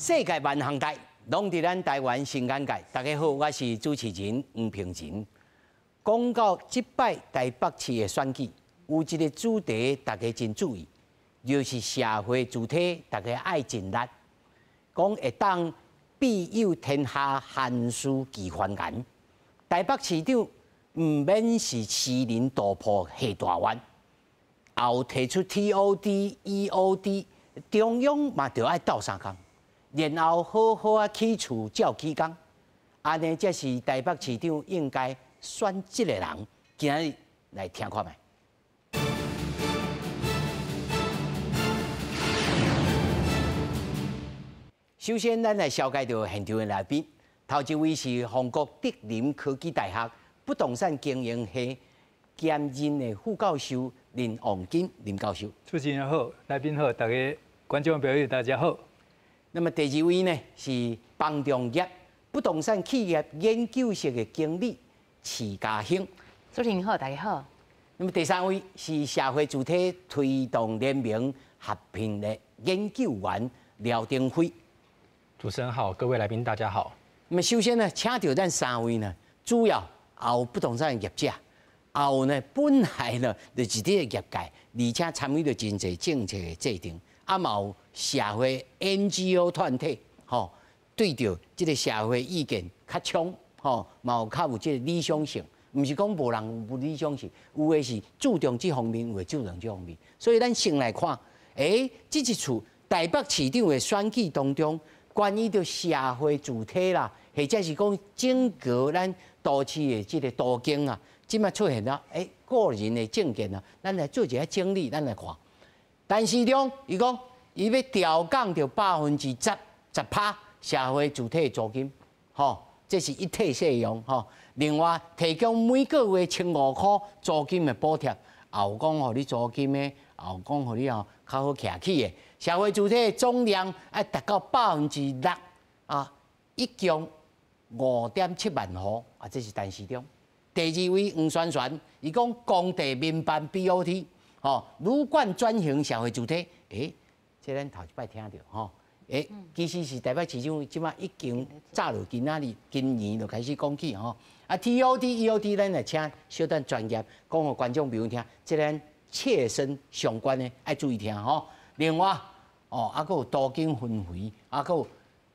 世界萬項代，攏佇咱台灣新眼界。大家好，我是主持人黃平仁。講到這擺台北市的選舉，有一個主題大家真注意，就是社會主體大家愛盡力，講會當庇佑天下寒士俱歡顏。台北市長毋免是私人渡鋪下大願，也有提出 TOD、EOD，中央嘛著愛鬥相共，然後好好啊起厝照起工，按呢才是台北市長應該選這个人。今仔日來聽看覓。首先，咱來紹介著現場的來賓。頭一位是法國德林科技大學不動產經營系兼任的副教授林旺金林教授。主持人好，來賓好，大家觀眾朋友大家好。那麼第二位呢是房仲業不動產企業研究室的經理徐嘉興。主持人好，大家好。那麼第三位是社會主體推動聯盟合併的研究員廖登輝。主持人好，各位來賓大家好。那麼首先呢，請著咱三位呢，主要也有不動產業者，也有呢本來呢就是佇個業界，而且參與著真濟政策的制定，啊嘛有社會 NGO 團體，吼，對著這個社會意見較強，吼，嘛有較有這個理想性，毋是講無人有理想性，有的是注重這方面，有的注重這方面。所以咱先來看，這一次台北市長的選舉當中，關於著社會主體啦，或者是講整個咱都市的這個都更啊，這擺出現了個人的政見啊，咱來做一下整理，咱來看。陳時中伊講，伊欲調降著10%10%社會主體的租金，吼，這是一體適用吼。另外，提供每個月1500箍租金的補貼，也有講予你租金的，也有講予你吼較好徛起的。社會主體的總量愛達到6%啊，一共5.7萬戶啊，這是陳時中。第二位黃萱萱，伊講公地民辦 BOT，吼，旅館轉型社會主體，這咱頭一擺聽著吼，其實是台北市長這擺已經早就今仔日今年就開始講起吼。啊，TOD、EOD，咱來請小等專業講予觀眾朋友聽，這咱切身相關的愛注意聽吼。另外，哦，啊，閣有都更氛圍，啊，閣有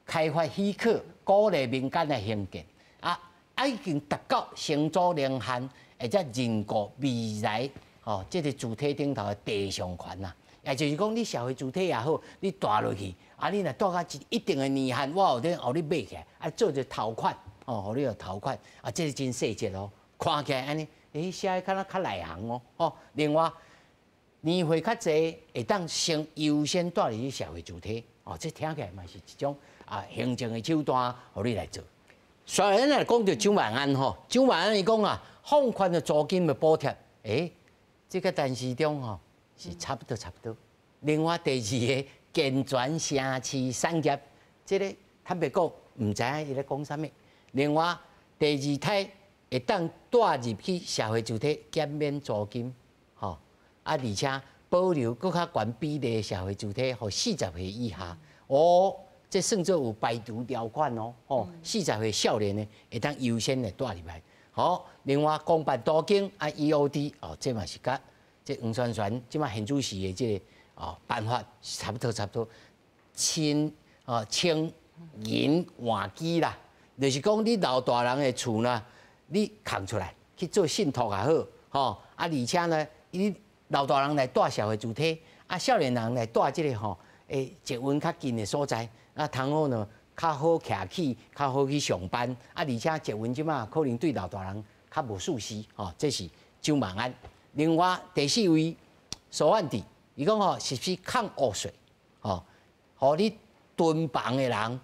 開發許可，鼓勵民間來興建，啊，已經達到成租年限，或者認購未來吼，這個主體頂頭的地上權啊，也就是講，你社會主體也好，你蹛落去，啊，你若蹛到一定的年限，我有咧，予你買起來，啊，做一個頭款，哦，予你有頭款，啊，這個真細節哦，看起來按呢，寫得敢若較內行哦，吼，另外。年歲較濟，會當先優先蹛入去社會主體，哦，這聽起來嘛是一種啊行政的手段，予你來做。雖然來講著蔣萬安吼，蔣萬安伊講啊，放寬的租金的補貼，這個陳時中吼是差不多差不多。另外第二個健全城市產業，這個坦白講，毋知影伊咧講啥物。另外第二胎會當蹛入去社會主體減免租金，吼。啊，而且保留閣較懸比例的社會主體，予40歲以下，哦，這算做有排除條款哦，吼，40歲少年的會當優先的蹛入來。好，另外公辦都更啊 EOD 哦，這嘛是佮這黃萱萱這擺現主時的這個哦辦法差不多差不多，清哦清銀換機啦，就是講你老大人的厝呢，你空出來去做信託也好，吼啊，而且呢，你老大人來蹛社會主體，啊，少年人來蹛這個吼，捷運較近的所在，啊，通好呢，較好徛起，較好去上班，啊，而且捷運這擺可能對老大人較無舒適，吼，這是蔣萬安。另外第四位蘇煥智，伊講吼實施抗惡稅，吼，予你囤房的人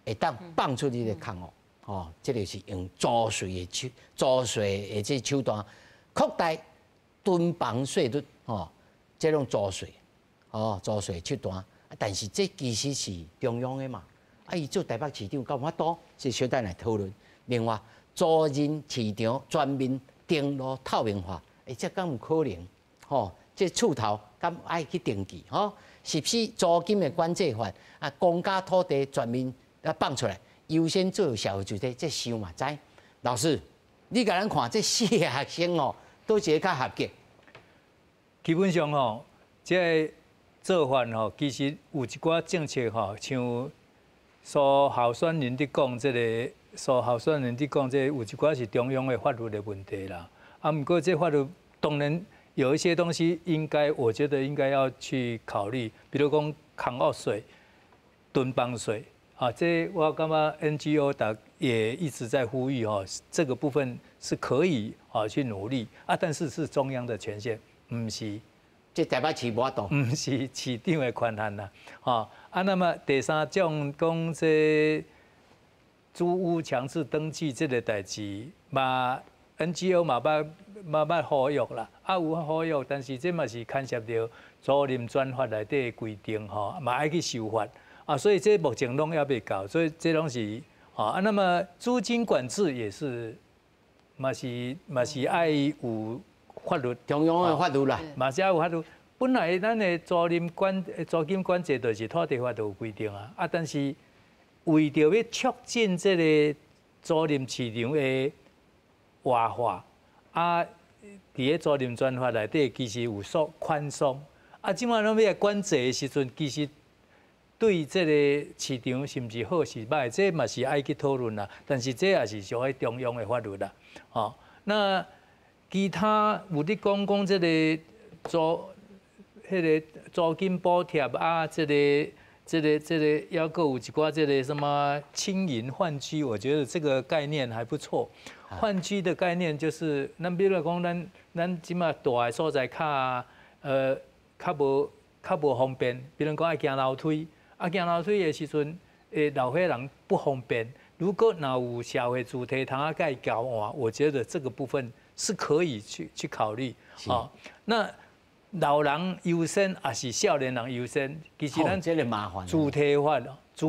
會當放出你的空屋，吼，這個是用租稅的手租稅的這手段擴大囤房稅率，吼，這種租稅，吼，租稅手段，但是這其實是中央的嘛，啊，伊做台北市長敢有法度，這小等來討論。另外，租賃市場全面登錄透明化，這敢有可能？吼，這厝頭敢愛去登記吼？實施租金的管制法啊，公家土地全面啊放出來，優先做社會住宅，這想嘛知。老師，你共咱看這四个學生哦，佗一个較合格？基本上吼，這个做法吼，其實有一寡政策吼，像蘇候選人佇講這个，蘇候選人佇講這個有一寡是中央的法律的問題啦。啊，毋過這法律當然有一些東西應該，我覺得應該要去考慮，比如講空屋稅、囤房稅啊，這我感覺 NGO 的也一直在呼籲吼，這個部分是可以啊去努力啊，但是是中央的權限，毋是。這台北市無法度，毋是市長的權限啦，吼啊，那麼第三種講這租屋強制登記這个代誌嘛，NGO 嘛捌呼籲啦，啊有呼籲，但是這嘛是牽涉著租賃專法內底的規定吼，嘛愛去修法啊，所以這目前攏猶未到，所以這攏是吼啊，那麼租金管制也是嘛是愛有法律，中央的法律啦，嘛是愛有法律。本來咱的租金管制就是土地法就有規定啊，啊，但是為著欲促進這个租賃市場的活化，啊，佇咧租賃專法內底其實有所寬鬆，啊，這擺攏欲來管制的時陣，其實對這个市場是毋是好是歹，這嘛是愛去討論啦。但是這也是屬於中央的法律啦，吼。那其他有咧講講這个租，彼个租金補貼啊，這个，抑閣有一寡這个什麼青銀換居，我覺得這個概念還不錯。換居的概念就是，咱比如講，咱這馬蹛的所在較無方便，比如講愛行樓梯，啊行樓梯的時陣，老歲人不方便。如果若有社會住宅通仔共伊交換，我覺得這個部分是可以去考慮。哦，那老人優先，抑是少年人優先？其實咱這个麻煩。住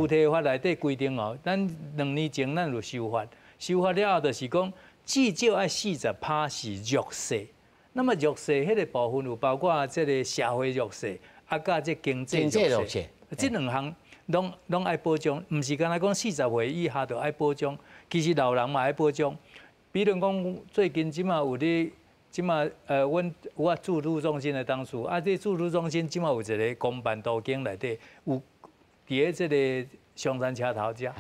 宅法內底規定哦，咱2年前咱有修法，修法了後就是講至少愛40%是弱勢。那麼弱勢彼个部分有包括這个社會弱勢，啊，佮這經濟弱勢，這兩項攏愛保障，毋是干焦講40歲以下就愛保障，其實老人嘛愛保障。比如講最近這馬有咧。這馬阮我住都中心的董事，啊，這住都中心這馬有一个公辦都更內底有佇咧這个松山車頭遮，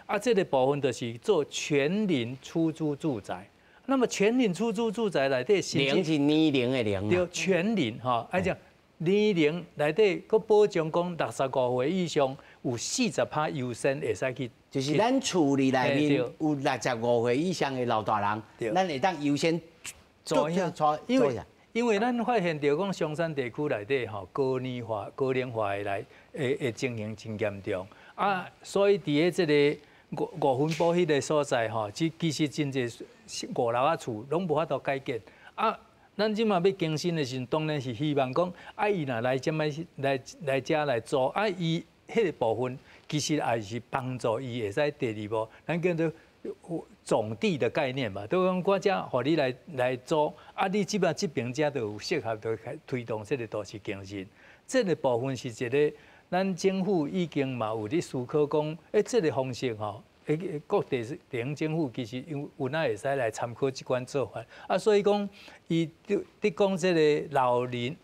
啊，這个部分就是做全齡出租住宅。那麼全齡出租住宅內底，齡是年齡的齡。對，全齡吼，啊講年齡內底閣保障講65歲以上有40%優先會使去。就是咱厝裡內面有65歲以上的老大人，咱會當優先。做因為咱發現著講松山地區內底吼高齡化的來的情形真嚴重啊，所以佇咧這个五分埔彼个所在吼，其實真濟五樓仔厝攏無法度改建啊。咱這馬欲更新的時陣，當然是希望講啊，伊若來這擺來遮來租啊，伊彼个部分其實也是幫助伊會使第二步，咱叫做總地的概念嘛，都講我遮予你來租，啊，你這擺這爿遮就有適合就推動這个都市更新。這个部分是一个，咱政府已經嘛有咧思考講，這个方式吼，各地方政府其實有哪會使來參考這款做法，啊，所以講伊佇講這个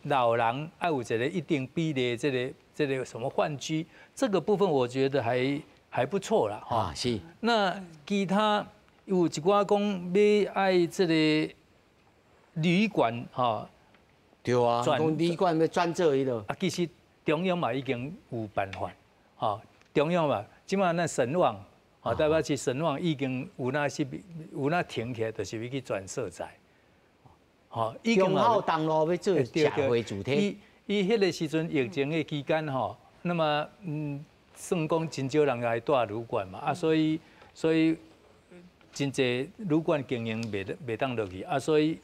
老人愛有一个一定比例，這個什麼換居，這個部分我覺得還不錯啦，啊，是。那其他有一寡講欲愛這个旅館吼，對啊，講旅館欲轉做彼个。啊，其實中央嘛已經有辦法，吼，中央嘛，這馬咱神旺，吼，台北市神旺已經有那是有那停起來，就是欲去轉社宅，吼，忠孝東路欲做社會住宅。伊彼个時陣疫情的期間吼，那麼算講真少人來蹛旅館嘛，啊，所以真濟旅館經營袂當落去，啊，所以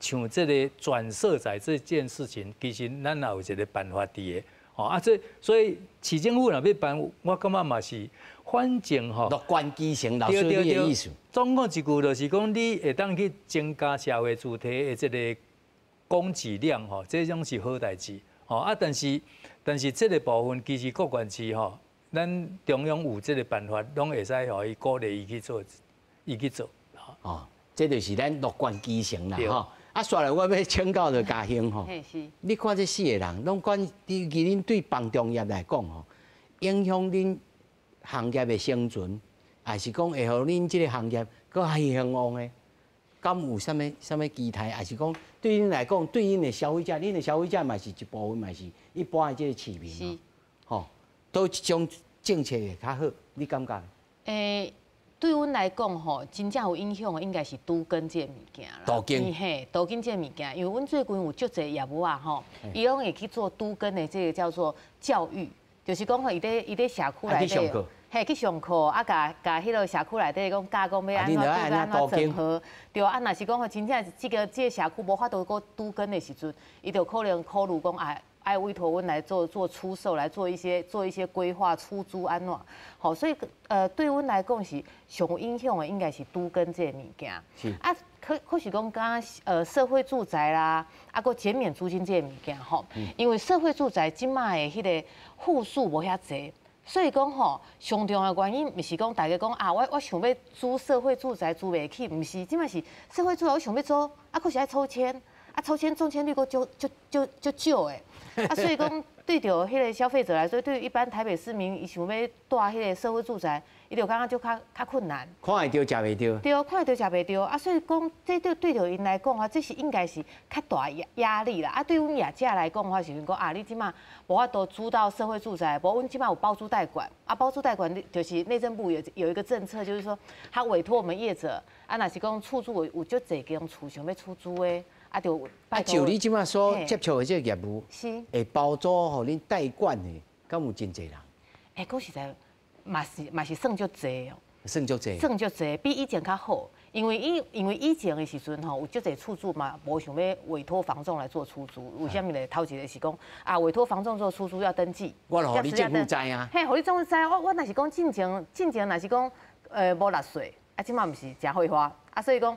像這个轉社宅這件事情，其實咱也有一个辦法佇的，吼啊，這所以市政府若欲辦，我感覺嘛是，反正吼，樂觀其成，老師你的意思。總講一句就是講，你會當去增加社會住宅的這个供給量吼，這種是好代誌吼啊！但是這个部分其實各縣市吼，咱中央有這个辦法，攏會使予伊鼓勵伊去做，伊去做。哦，這就是咱樂觀其成啦吼。啊，煞來我欲請教著嘉興吼，你看這四个人，攏管，尤其恁對房仲業來講吼，影響恁行業的生存，還是講會予恁這个行業閣較興旺的？敢有啥物啥物期待？還是講對恁來講，對恁的消費者，恁的消費者嘛是一部分，嘛是一般的這個市民，吼，佗一種政策會較好？你感覺？對阮來講吼，真正有影響的應該是都更這个物件啦。都更。嘿，都更這个物件，因為阮最近有足濟業務啊吼，伊攏會去做都更的這个叫做教育，就是講吼，伊佇社區內底。嘿，去上課啊，共共彼个社區內底講教講欲按怎都更按怎整合，對啊，若是講吼，真正這個社區無法度閣都更的時陣，伊就可能考慮講啊，愛委託阮來做做出售，來做一些規劃出租按怎，好，所以對阮來講是上有影響的，應該是都更這个物件。啊，可是講敢社會住宅啦，啊，閣減免租金這个物件吼，因為社會住宅這馬的彼个戶數無遐濟。所以講吼，上重要原因毋是講大家講啊，我想欲租社會住宅租袂起，毋是，這馬是社會住宅我想欲租，啊，閣是愛抽籤，啊，抽籤中籤率閣足足足足少的，啊，所以講對著彼个消費者來說，對一般台北市民，伊想欲蹛彼个社會住宅，伊就感覺就較較困難。看會著，食袂著。對，看會著食袂著，啊，所以講這對著𪜶來講啊，這是應該是較大壓力啦。啊，對阮業者來講的話，是講啊，你這馬無法度租到社會住宅，無阮這馬有包租代管，啊，包租代管就是內政部有一個政策，就是說他委託我們業者，啊，若是講厝主有足濟間厝想欲出租的。啊，就啊，就你這馬所接觸的這個業務，會包租予恁代管的，敢有真濟人？欸，講實在，嘛是算足濟哦。算足濟。算足濟，比以前較好。因為以前的時陣吼，有足濟厝主嘛，無想欲委託房仲來做出租。為啥物呢？頭一個是講啊，委託房仲做出租要登記。我予你政府知啊。嘿，予你政府知。我若是講進前若是講，無納稅，啊，這馬毋是誠會花啊，所以講，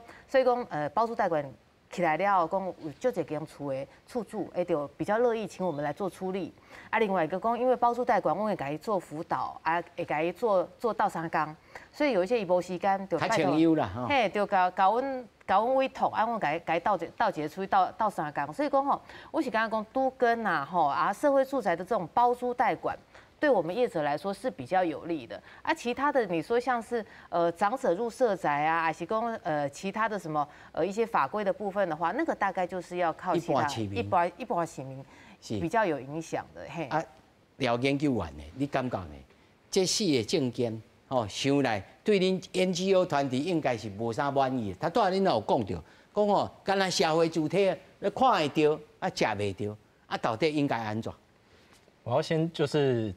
包租代管起來了後，講有足濟間厝的厝主，會就比較樂意請我們來做出力。啊，另外一個講，因為包租代管，阮會共伊做輔導，啊，會共伊做做鬥相共，所以有一些伊無時間，就較清幽啦，嘿，就共阮委託，啊，阮共伊鬥一個出去鬥鬥相共。所以講吼，我是感覺講都更啊，吼啊，社會住宅的這種包租代管，對我們業者來說是比較有利的，啊，其他的你說像是長者入社宅啊，還是講其他的什麼一些法規的部分的話，那個大概就是要靠其他一般市民比較有影響的。嘿，啊，廖研究員呢，你感覺呢？這四个政見吼，想來對恁 NGO 團體應該是無啥滿意的。頭拄仔恁有講著，講吼，干焦社會主體，你看會著，啊，食袂著，啊，到底應該按怎？我要先就是。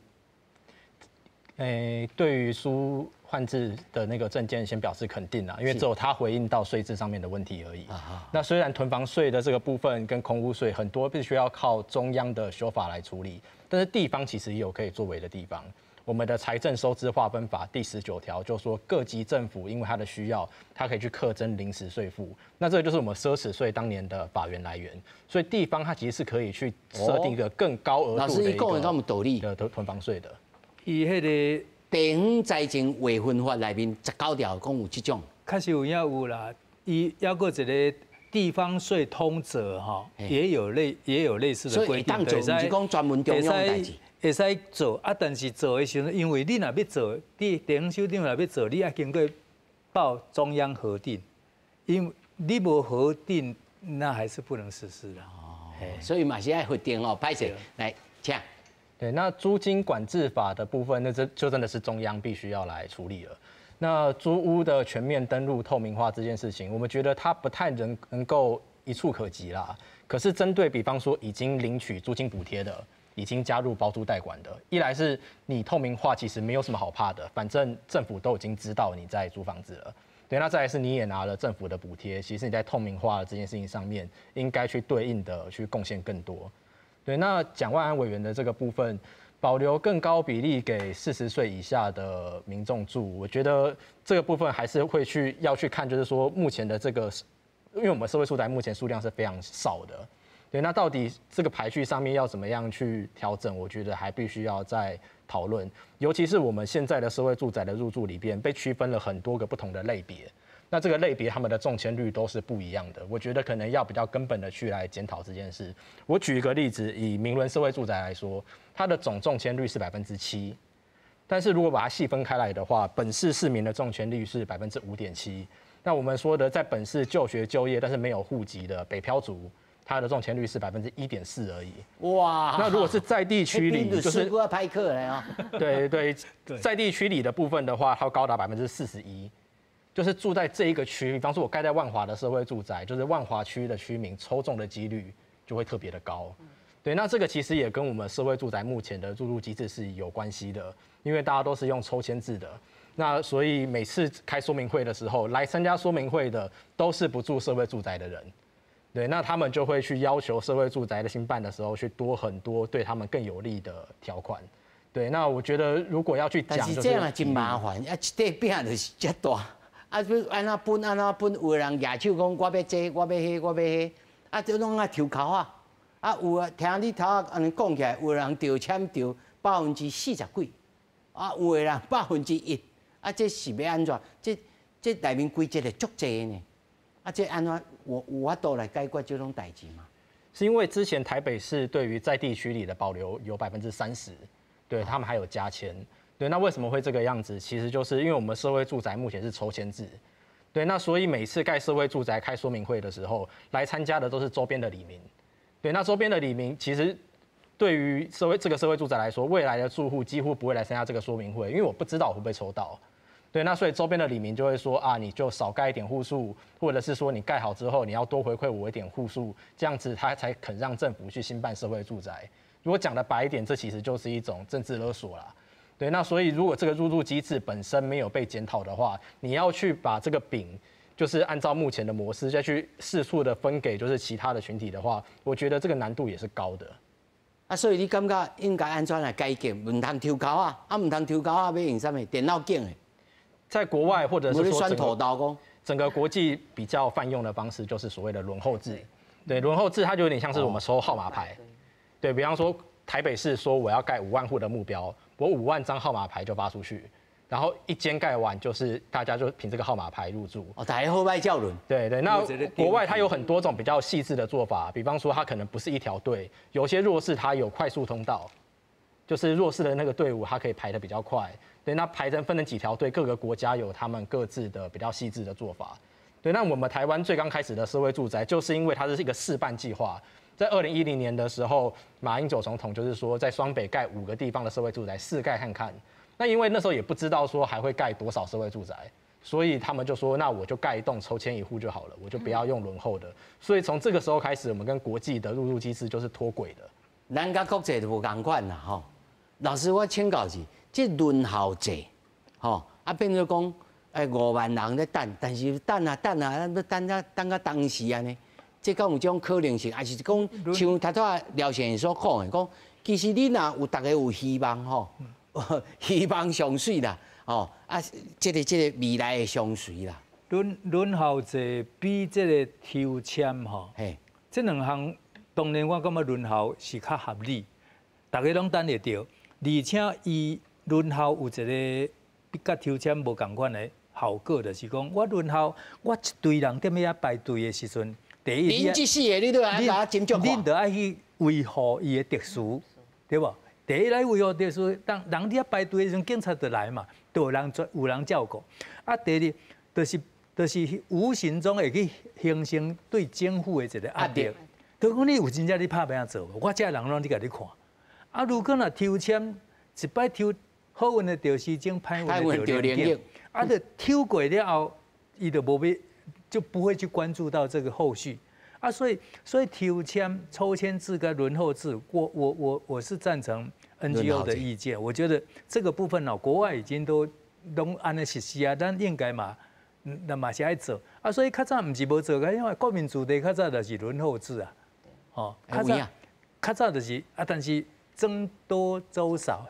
欸，對於蘇煥智的那個政見，先表示肯定啊，因為只有他回應到稅制上面的問題而已。那雖然囤房稅的這個部分跟空屋稅很多必須要靠中央的修法來處理，但是地方其實也有可以作為的地方。我們的財政收支劃分法第19條就說，各級政府因為它的需要，它可以去課徵臨時稅負。那這個就是我們奢侈稅當年的法源來源。所以地方它其實是可以去設定一個更高額度的一個的囤房稅的。伊彼个地方財政劃分法內面19條講有這種，確實有影有啦。伊抑閣一個地方稅通則吼，也有類似的規定，會使講專門中央代誌，會使做啊。但是做的時陣，因為你若欲做，你地方首長若欲做，你愛經過報中央核定，因為你無核定，那還是不能實施的。哦，所以嘛是愛核定哦，歹勢來，請。對，那租金管制法的部分，那這就真的是中央必須要來處理了。那租屋的全面登錄透明化這件事情，我們覺得它不太能夠一蹴可及啦。可是針對比方說已經領取租金補貼的，已經加入包租代管的，一來是你透明化其實沒有什麼好怕的，反正政府都已經知道你在租房子了。對，那再來是你也拿了政府的補貼，其實你在透明化的這件事情上面，應該去對應的去貢獻更多。對，那蔣萬安委員的這個部分，保留更高比例給40歲以下的民眾住，我覺得這個部分還是會去要去看，就是說目前的這個，因為我們社會住宅目前數量是非常少的。对，那到底这个排序上面要怎么样去调整？我觉得还必须要再讨论。尤其是我们现在的社会住宅的入住里边，被区分了很多个不同的类别。那这个类别他们的中签率都是不一样的。我觉得可能要比较根本的去来检讨这件事。我举一个例子，以明伦社会住宅来说，它的总中签率是7%，但是如果把它细分开来的话，本市市民的中签率是5.7%。那我们说的在本市就学就业但是没有户籍的北漂族，它的中签率是1.4%而已。哇！那如果是在地区里，就是要拍课了啊。对对，在地区里的部分的话，它高达41%，就是住在这一个区，比方说我盖在万华的社会住宅，就是万华区的区民抽中的几率就会特别的高。对，那这个其实也跟我们社会住宅目前的入住机制是有关系的，因为大家都是用抽签制的，那所以每次开说明会的时候，来参加说明会的都是不住社会住宅的人。对，那他们就会去要求社会住宅的兴办的时候，去多很多对他们更有利的条款。对，那我觉得如果要去讲，但是这样真麻烦，啊，一块饼就是遮大，啊，欲按怎分按怎分，有的人举手讲我欲这，我欲彼，我欲彼，啊，这拢爱抽籤仔，啊，有啊，听你头仔按呢讲起来，有的人中签著40几%，啊，有的人1%，啊，这是欲按怎？这内面规则会足济呢。啊，这按怎有法度来解决这种代志吗？是因为之前台北市对于在地区里的保留有30%，对他们还有加签。对，那为什么会这个样子？其实就是因为我们社会住宅目前是抽签制，对，那所以每次盖社会住宅开说明会的时候，来参加的都是周边的里民。对，那周边的里民其实对于这个社会住宅来说，未来的住户几乎不会来参加这个说明会，因为我不知道我会不会抽到。对，那所以周边的里民就会说啊，你就少盖一点户数，或者是说你盖好之后你要多回馈我一点户数，这样子他才肯让政府去兴办社会住宅。如果讲的白一点，这其实就是一种政治勒索啦。对，那所以如果这个入住机制本身没有被检讨的话，你要去把这个饼，就是按照目前的模式再去四处的分给就是其他的群体的话，我觉得这个难度也是高的。啊，所以你感觉应该按怎来改革？毋通抽籤仔，啊，毋通抽籤仔，欲用啥物？电脑拣的。在国外或者是说整个国际比较泛用的方式，就是所谓的轮候制。对，轮候制它就有点像是我们抽号码牌。对，比方说台北市说我要盖5万户的目标，我5万张号码牌就发出去，然后一间盖完就是大家就凭这个号码牌入住。哦，大家好歹叫轮。对对，那国外它有很多种比较细致的做法，比方说它可能不是一条队，有些弱势它有快速通道，就是弱势的那个队伍它可以排得比较快。对，那排成分成几条队，各个国家有他们各自的比较细致的做法。对，那我们台湾最刚开始的社会住宅，就是因为它是一个试办计划，在2010年的时候，马英九总统就是说在双北盖5个地方的社会住宅试盖看看。那因为那时候也不知道说还会盖多少社会住宅，所以他们就说那我就盖一栋抽签一户就好了，我就不要用轮候的。所以从这个时候开始，我们跟国际的入住机制就是脱轨的。咱佮国际就无仝款啦，吼。老师，我请教是，这轮候制，吼，啊变做讲，5万人咧等，但是等啊等啊，咱欲等啊等到当时按呢，这敢有这种可能性？还是讲像头拄仔廖先生所讲的，讲其实你若有逐家有希望吼，希望上媠啦，吼啊，这个未来的上媠啦。轮候制比这个抽签吼，这两项当然我感觉轮候是较合理，逐家拢等会著。而且伊轮候有一个比佮抽签无仝款的效果，就是讲我轮候，我一堆人踮遐排队的时阵，第一，恁这四个你都爱共斟酌恁著爱去维护伊的秩序，对无？第一来维护秩序，当人伫遐排队的时阵，警察就来嘛，就有人照顾。啊，第二就是无形中会去形成对政府的一个压力。就讲你有真正咧拍拼做无？我遮人拢伫共你看。啊，如果若抽签，一摆抽好运的著时钟，歹运的著灵验。啊，就抽过了后，伊就无欲，就不会去关注到这个后续。啊，所以抽签、抽签制跟轮候制，我是赞成 NGO 的意见。我觉得这个部分哦，国外已经都拢按呢实施啊，咱应该嘛，那嘛是爱做。啊，所以较早毋是无做，因为国民子弟较早就是轮候制啊，哦，较早就是啊，但是僧多粥少，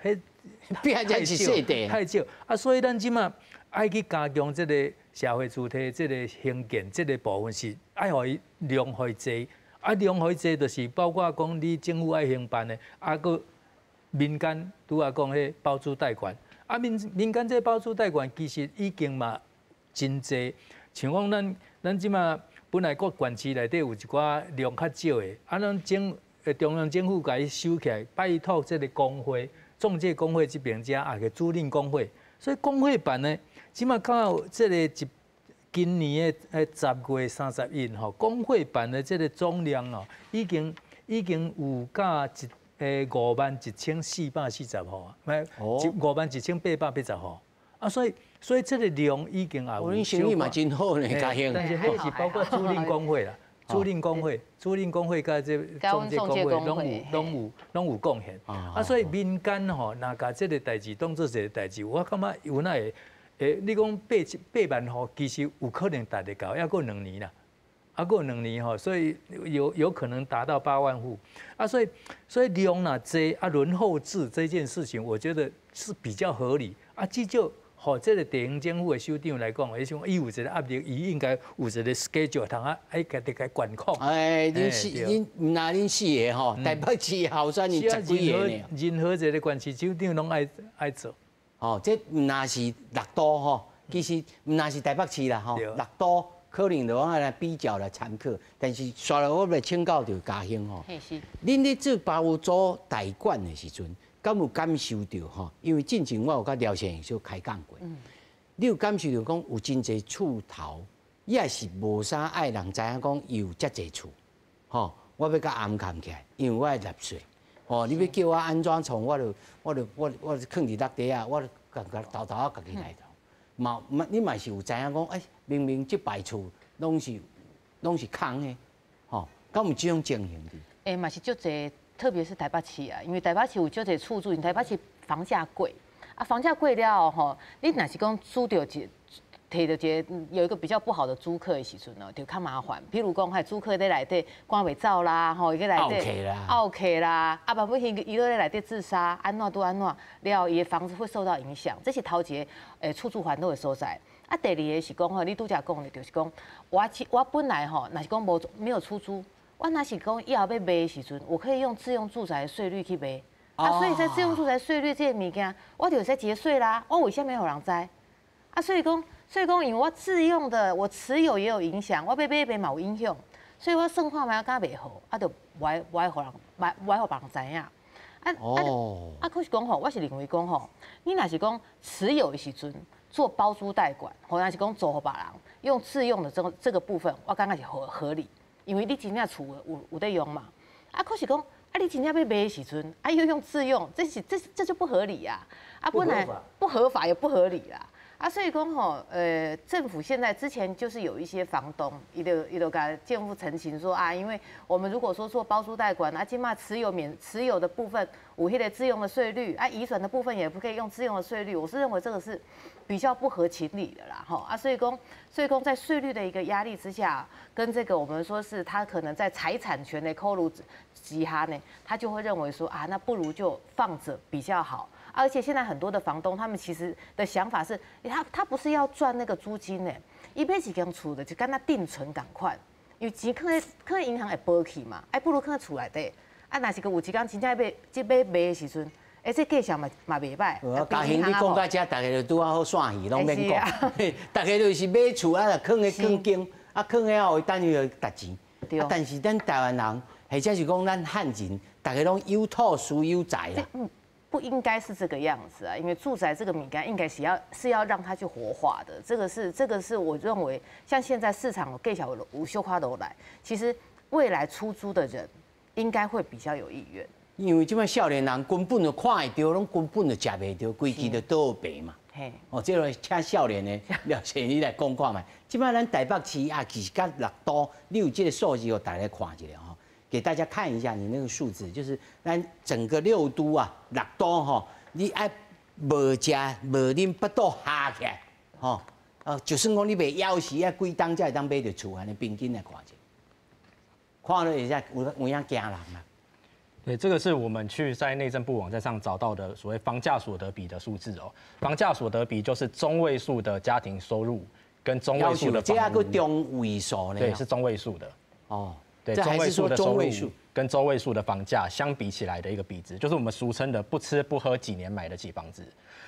彼太少太少啊，所以咱这马爱去加强这个社会主体这个兴建这个部分是爱予伊量予伊济，啊，啊，量予伊濟就是包括講你政府愛興辦的，啊，閣民間拄仔講彼包租代管，啊民間這包租代管其實已經嘛真濟，像講咱這馬本來各縣市內底有一寡量較少的，啊，咱中央政府共伊收起來，拜託這个公會、仲介公會這邊遮啊個租賃公會，所以公會辦呢，這馬到這个一今年的10月31吼，公會辦的這个總量哦，已經有甲51,440戶，毋51,880戶，啊，所以這个量已經也有。恁生意嘛真好呢，嘉興。但是彼是包括租賃公會啦。租賃公會、租賃公會佮這仲介公會攏有貢獻。啊，所以民間吼，若共這个代誌當做一个代誌，我感覺有哪會，你講8萬戶，其實有可能達得到，猶閣兩年啦，猶閣兩年吼，所以有可能達到8萬戶。啊，所以量若濟啊，輪候制這件事情，我覺得是比較合理。啊，至少。予這个地方政府的首長來講，伊想伊有一个壓力，伊應該有一个 schedule，通啊愛家己共管控。哎，恁四恁毋若恁四个吼，台北市候選人十幾个呢。任何一个縣市首長攏愛做。哦，這毋若是六都吼，其實毋若是台北市啦吼，六都可能就講來比較來參考，但是煞來我欲請教著嘉興吼。恁咧做包租代管的時陣，敢有感受著吼？因為進前我有佮廖先生開講過，你有感受著講有真濟厝頭，伊也是無啥愛人知影講伊有遮濟厝，吼，我欲共掩崁起來，因為我愛納稅，吼，你欲叫我按怎創，我就囥佇落地啊，我就共偷偷仔家己來創。嘛嘛，你嘛是有知影講，欸，明明這排厝攏是空的，吼，敢有這種情形佇？欸，嘛是足濟。特別是台北市啊，因為台北市有足濟厝主，因台北市房價貴，啊房價貴了後吼，你若是講租著一，提著一个有一個比較不好的租客的時陣哦，就較麻煩。譬如講，彼租客佇內底趕袂走啦，吼，伊佇內底漚客啦，啊，萬一伊佇內底自殺，按怎拄按怎，了伊的房子會受到影響。這是頭一个厝主煩惱的所在。啊，第二个是講吼，你拄才講的，就是講我本來吼，若是講無沒有出租。我若是講以後欲賣的時陣，我可以用自用住宅的稅率去賣，啊，所以在自用住宅稅率這个物件，我就會使節稅啦。我為啥物予人知？啊，所以講，因為我自用的，我持有也有影響，我欲買賣嘛有影響，所以我算看覓敢袂好，啊，就無愛無愛予人，無愛予別人知影。啊啊啊！可是講吼，我是認為講吼，你若是講持有的時陣做包租代管，或者是講租予別人用自用的這個部分，我感覺是合理。因為你真正厝有咧用嘛，啊，可是講啊，你真正欲賣的時陣，啊，又用自用，這是這這就不合理啊！啊，本來不合法也不合理啦。啊，所以講吼，政府現在之前就是有一些房東，伊就共政府陳情說啊，因為我們如果說做包租代管，啊，這馬持有免持有的部分有彼个自用的稅率，啊，移轉的部分也不可以用自用的稅率，我是認為這個是比較不合情理的啦，吼啊，所以講在稅率的一個壓力之下，跟這個我們說是他可能在財產權的考慮之下呢，他就會認為說啊，那不如就放著比較好。而且現在很多的房東，他們其實的想法是，他不是要賺那個租金呢，伊買一間厝的就敢若定存仝款，因為錢囥佇銀行會無去嘛，哎，不如囥佇厝內底。啊，若是閣有一工真正欲這欲賣的時陣，欸，這價錢嘛袂歹。嘉興，你講到這，大家就拄仔好散去，攏免講。大家就是買厝啊，囥佇囥間，啊，囥了後等伊就值錢。啊，但是咱台灣人，或者是講咱漢人，大家攏有土斯有財啦。不應該是這個樣子啊，因為住宅這個物件應該是要讓它去活化的，這個是我認為，像現在市場價錢有小可落來，其實未來出租的人應該會比較有意願。因為這擺少年人根本就看會著，攏根本就食袂著，規支就倒白嘛。哦，這個請少年的廖先你來講看覓。這擺咱台北市啊，其實佮六都，你有這個數字，予大家看一下吼。給大家看一下你那個數字，就是咱整個六都啊，六都吼，你愛無食無啉，腹肚合起來，吼，哦，就算講你袂枵死，愛幾冬才會當買著厝，按呢平均來看一下，看了會使有影驚人啊。對，這個是我們去在內政部網站上找到的所謂房價所得比的數字哦。房價所得比就是中位數的家庭收入跟中位數的房屋。這個中位數呢？對，是中位數的。哦。对，中位数的收入跟中位数的房价相比起来的一个比值，就是我们俗称的不吃不喝几年买得起房子。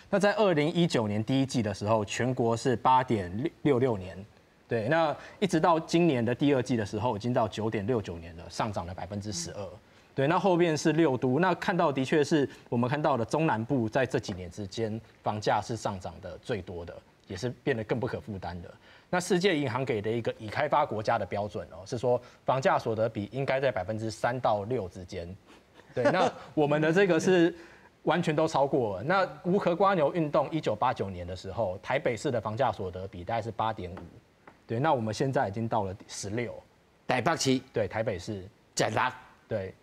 那在2019年第一季的时候，全国是8.66年，对，那一直到今年的第二季的时候，已经到9.69年了，上涨了12%。对，那后面是六都，那看到的确是我们看到的中南部在这几年之间房价是上涨的最多的，也是变得更不可负担的。那世界银行给的一个已开发国家的标准哦，是说房价所得比应该在3%到6%之间。对，那我们的这个是完全都超过了。那无壳蜗牛运动1989年的时候，台北市的房价所得比大概是8.5，对，那我们现在已经到了十六。台北市。对，台北市。十六。对，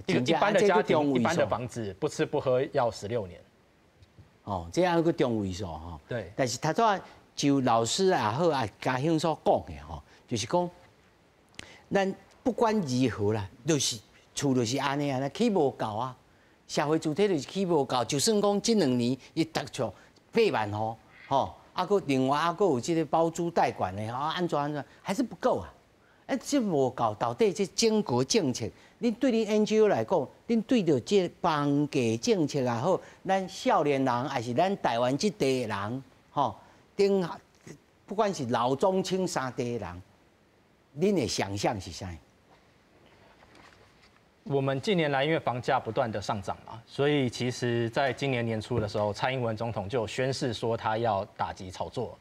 一个一般的家庭，一般的房子，不吃不喝要16年。哦，這樣閣中位數吼。對。但是頭拄就老師也好啊，嘉興所講的吼，就是講，咱不管如何啦，就是厝就是按呢啊，起無夠啊，社會主體就是起無夠，就算講這兩年伊達出8萬戶，吼，啊，閣另外啊，閣有這個包租代管的，啊，按怎按怎，還是不夠啊。哎，這無夠，到底這整個政策，恁對恁 NGO 來講，恁對著這房價政策也好，咱少年人還是咱台灣這地的人，吼，頂不管是老中青三代的人，恁的想象是啥？我們近年來因為房價不斷的上漲嘛，所以其實在今年年初的時候，蔡英文總統就宣示說他要打擊炒作。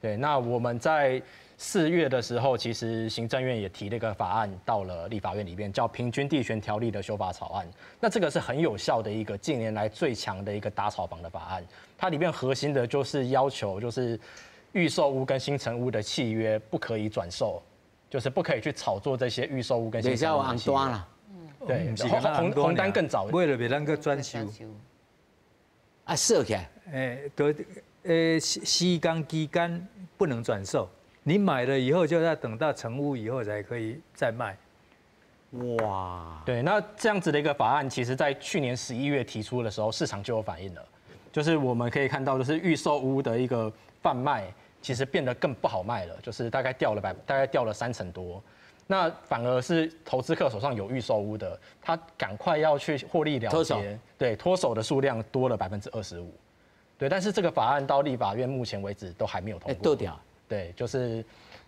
對，那我們在4月的時候，其實行政院也提了一個法案到了立法院裡面，叫《平均地權條例》的修法草案。那這個是很有效的一個近年來最強的一個打炒房的法案。它裡面核心的就是要求，就是預售屋跟新成屋的契約不可以轉售，就是不可以去炒作這些預售屋跟新成屋的契約。對，紅單更早。買了袂當閣轉售。啊，鎖起來。欸，對，施工期間不能轉售。你買了以後就要等到成屋以後才可以再賣。哇，對，那這樣子的一個法案，其實在去年11月提出的時候，市場就有反應了。就是我們可以看到，就是預售屋的一個販賣，其實變得更不好賣了，就是大概掉了三成多。那反而是投資客手上有預售屋的，他趕快要去獲利了結，對，脫手的數量多了25%。對，但是這個法案到立法院目前為止都還沒有通過。掉。對，就是